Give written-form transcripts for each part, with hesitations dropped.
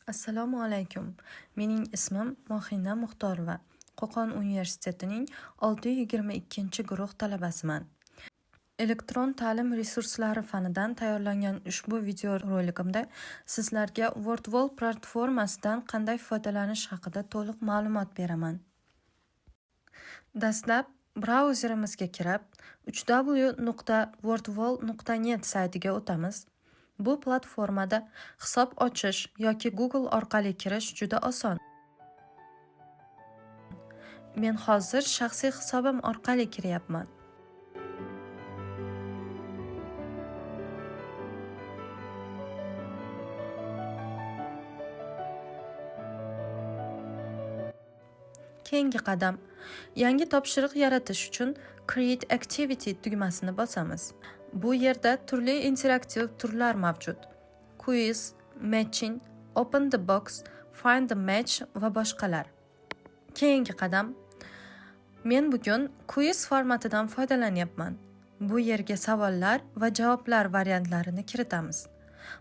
Assalomu alaykum. Mening ismim Mohina Muxtorova. Qo'qon universitetining 622-guruh talabasiman. Elektron ta'lim resurslari fanidan tayyorlangan ushbu videorolikimda sizlarga WordWall platformasidan qanday foydalanish haqida to'liq ma'lumot beraman. Dastlab brauzerimizga kirib, www.wordwall.net saytiga o'tamiz. Bu platformada hisob ochish yoki Google orqali kirish juda oson. Men hozir shaxsiy hisobim orqali kiryapman. Keyingi qadam: yangi topshiriq yaratish uchun Create Activity tugmasini bosamiz. Bu yerda turli interaktiv turlar mavjud: Quiz, Matching, Open the Box, Find the Match va boshqalar. Keyingi qadam: men bugun quiz formatidan foydalanyapman. Bu yerga savollar va javoblar variantlarini kiritamiz.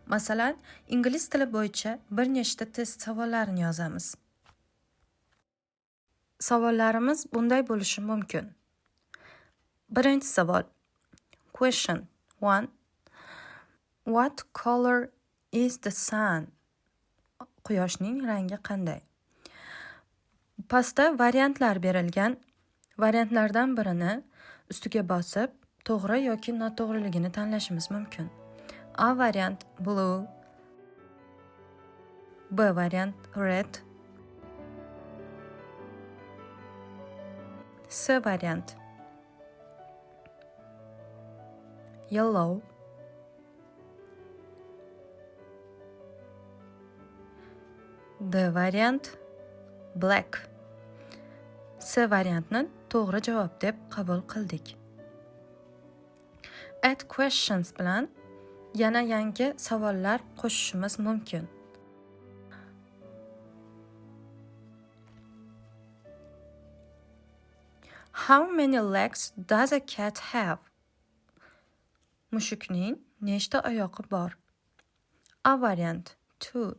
Masalan, ingliz tili bo'yicha bir nechta test savollarini yozamiz. Savollarimiz bunday bo'lishi mumkin. Birinchi savol. Question 1. What color is the sun? Quyoshning rangi qanday? Pastda variantlar berilgan. Variantlardan birini ustiga bosib, to'g'ri yoki noto'g'riligini tanlashimiz mumkin. A variant blue, B variant red, C variant yellow, D variant black. C variantni to'g'ri javob deb qabul qildik. Add questions bilan yana yangi savollar qo'shishimiz mumkin. How many legs does a cat have? Mushukning nechta oyog'i bor? A variant 2,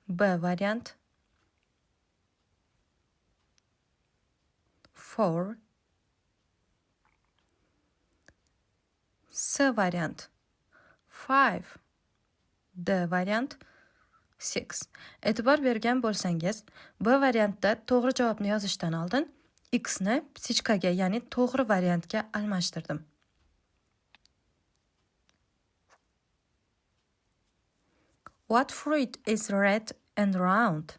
B variant 4, C variant 5, D variant 6. E'tibor bergan bo'lsangiz, B variantda to'g'ri javobni yozishdan oldin X ni птичка ga, ya'ni to'g'ri variantga almashtirdim. What fruit is red and round?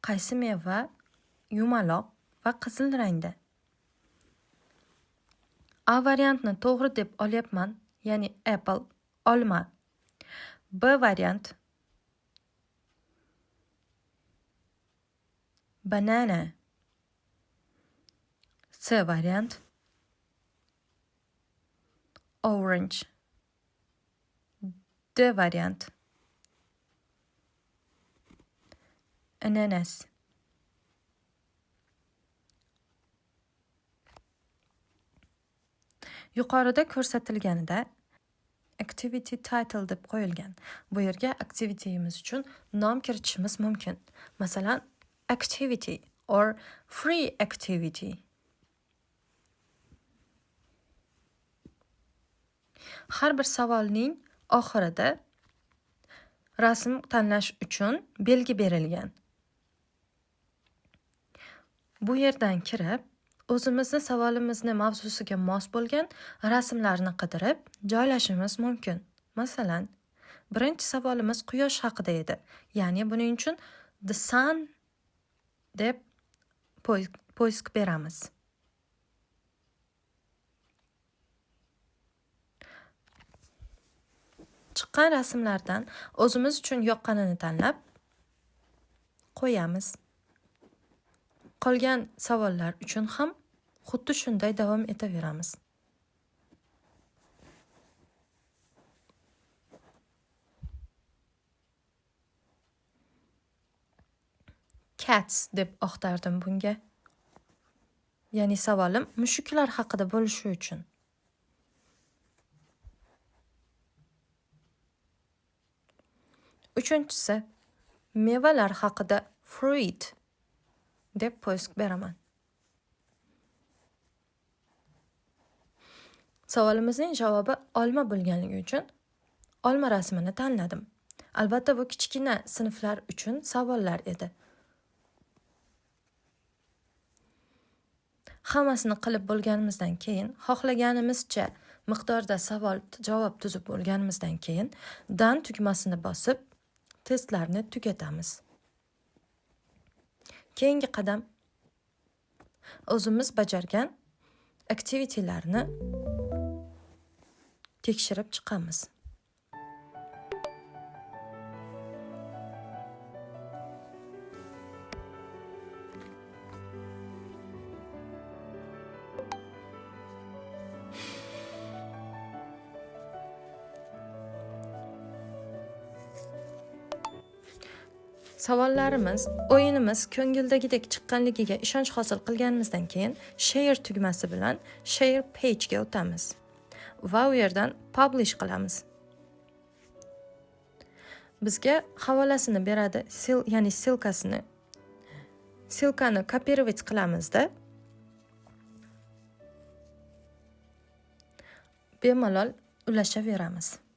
Qaysi meva yumaloq va qizil rangda? A variantni to'g'ri deb olyapman, ya'ni apple, olma. B variant banana. C variant orange. D variant ananas. Yuqorida ko'rsatilganida activity title deb qo'yilgan. Bu yerga activityimiz uchun nom kiritishimiz mumkin. Masalan, activity or free activity. Har bir savolning oxirida rasm tanlash uchun belgi berilgan. Bu yerdan kirib, o'zimizni savolimizni mavzusiga mos bo'lgan rasmlarni qidirib joylashimiz mumkin. Masalan, birinchi savolimiz quyosh haqida edi. Ya'ni buning uchun the sun deb поиск beramiz. Chiqqan rasmlardan o'zimiz uchun yoqqanini tanlab qo'yamiz. Qolgan savollar uchun ham xuddi shunday davom etaveramiz. Cats deb oqtardim bunga. Ya'ni savolim mushuklar haqida bo'lishi uchun. Uchinchisi, mevalar haqida, fruit deb поиск beraman. Savolimizning javobi olma bo'lganligi uchun olma rasmini tanladim. Albatta, bu kichkina sinflar uchun savollar edi. Hammasini qilib bo'lganimizdan keyin, xohlaganimizcha miqdorda savol javob tuzib bo'lganimizdan keyin "Done" tugmasini bosib, testlarni tugatamiz. Keyingi qadam, o'zimiz bajargan activitylarni tekshirib chiqamiz. Savollarimiz, o'yinimiz ko'ngildagidek chiqqanligiga ishonch hosil qilganimizdan keyin "Share" tugmasi bilan Share page ga o'tamiz va u yerdan publish qilamiz. Bizga havolasini beradi, ya'ni ссылка sini. Ссылка ni копировать qilamizda, bemalol ulashaveramiz.